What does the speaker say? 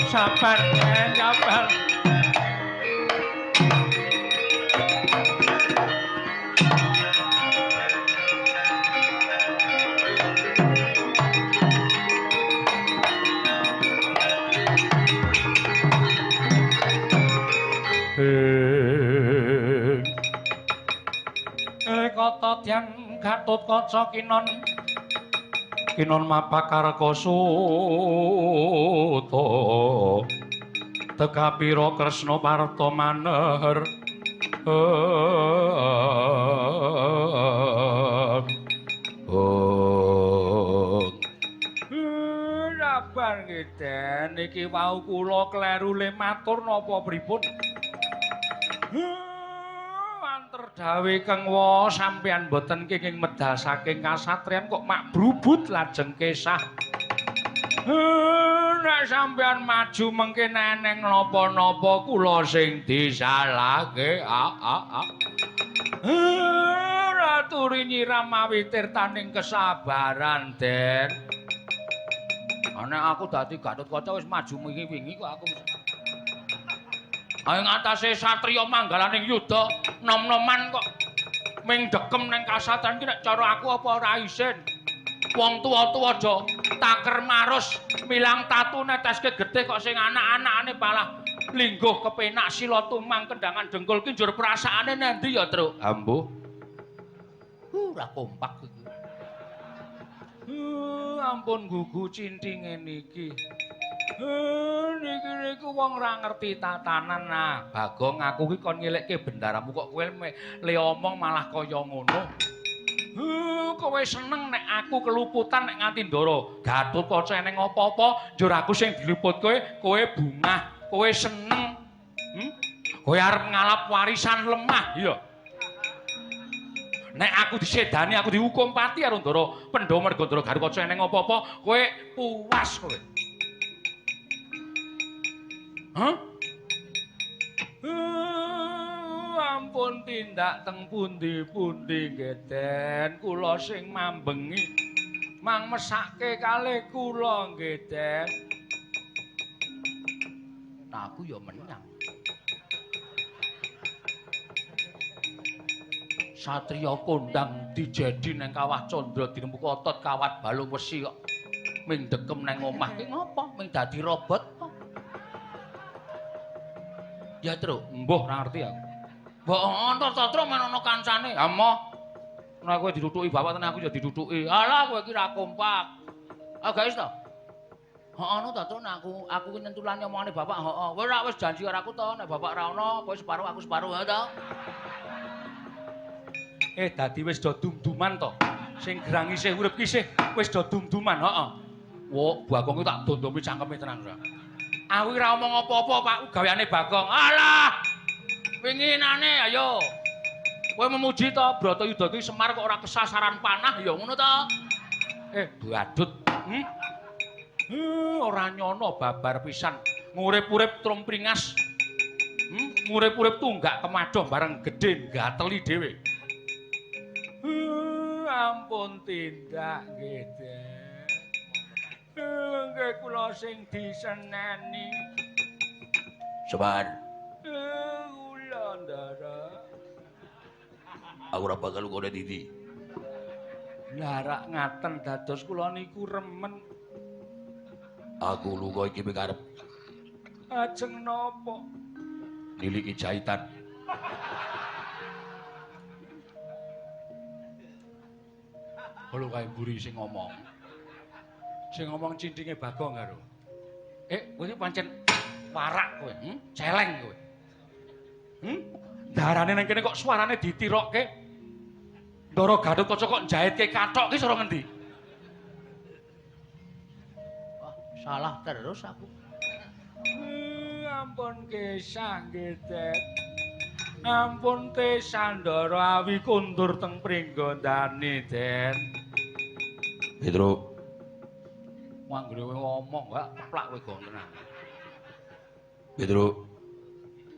Sabar, Den, sabar. Kata Dyang Gatotkaca kinon kinon mapakarka suta tekapira Kresna parta maner. Sabar nggih Den, niki wau kula kleru le matur napa pripun? Dawe kang wa sampeyan boten kenging medal saking kasatriyan kok mak brubut lajeng kesah. Nek sampeyan maju mengke neneng napa-napa kula sing disalahke. Raturi nyiram mawi tirtaning kesabaran, Den. Nek aku dadi Gatotkaca wis maju wingi-wingi kok aku. Ayo ngatasé satriya manggalaning yuda nom-noman kok ming dekem nang kasatriyan ki nek cara aku apa ora isin. Wong tuwa-tuwa aja taker marus milang tatu neteske getih kok sing anak-anakane malah lingguh kepenak sila tumang kendangan dengkul ki njur perasaane nendi ya, Truk? Ambuh. Ora kompak iki. Ampun gugu cintinge niki. Niki niku wong ora ngerti tatanan. Nah, Bagong aku ki kon ngelekke bendaramu kok kowe le omong malah kaya ngono. Kowe seneng nek aku keluputan nek nganti Ndara Gatotkaca eneng apa-apa njur aku sing diluput kowe, kowe bungah, kowe seneng. Kowe arep ngalap warisan lemah, iya. Nek aku disedani aku dihukum pati karo Ndara Pandhawa merga Ndara Gatotkaca eneng apa-apa, kowe puas kowe. Hah? Ampun tindak teng pundi-pundi nggih Den, kula sing mambengi mang mesake kalih kula nggih Den. Nah, aku ya menang. Satriya kondang dijedi nang Kawah Candra dirembuk otot kawat balung wesi kok ming dekem nang omah ki ngopo? Ming dadi robot kok. Ya, Truk, mbuh ora ngerti aku. Mbok ana ta, Truk, men ana kancane. Ha moh. Nek kowe ditutuki bapak tenan aku ya ditutuki. Alah kowe iki ra kompak. Ah guys to. Heeh ana ta, Truk, nek aku ki nentulane omongane bapak, heeh. Kowe ora wis janji karo aku to, nek bapak ora ana, kowe separo aku separo, ha to. Dadi wis do dum-duman to. Sing gerang isih urip ki isih wis do dum-duman, heeh. Wo, Bagong ki tak dondomi cangkeme tenan ora. Aku ora omong apa-apa, Pak, gaweane Bagong. Alah. Winginane ayo. Kowe memuji to Bratayuda ki Semar kok ora kesasaran panah ya ngono to. Badut. Ora nyono babar pisan. Ngurip-urip trumpringas. Ngurip-urip tunggak kemadoh bareng gedhe gateli dhewe. Ampun tindak nggih, Den. Nggih kula sing diseneni. Sabar. Kula Ndara. Aku ora bakal lunga ndi. Lah rak ngaten dados kula niku remen. Aku lunga iki mikarep. Ajeng napa? Niliki jahitan. Lho kae mburi sing ngomong. Sing ngomong cintinge Bagong karo. Kowe iki pancen warak kowe, Celeng kowe. Darane nang kene kok suarane ditirokke. Ndara Gatotkaca kok njahitke kathok ki cara ngendi? Wah, salah terus aku. Ampun kesah nggih, Den. Ampun tesah Ndara awi kundur teng Pringgondani, Den. Petro. Anggere kowe ngomong gak teplak kowe gong tenan. Petro.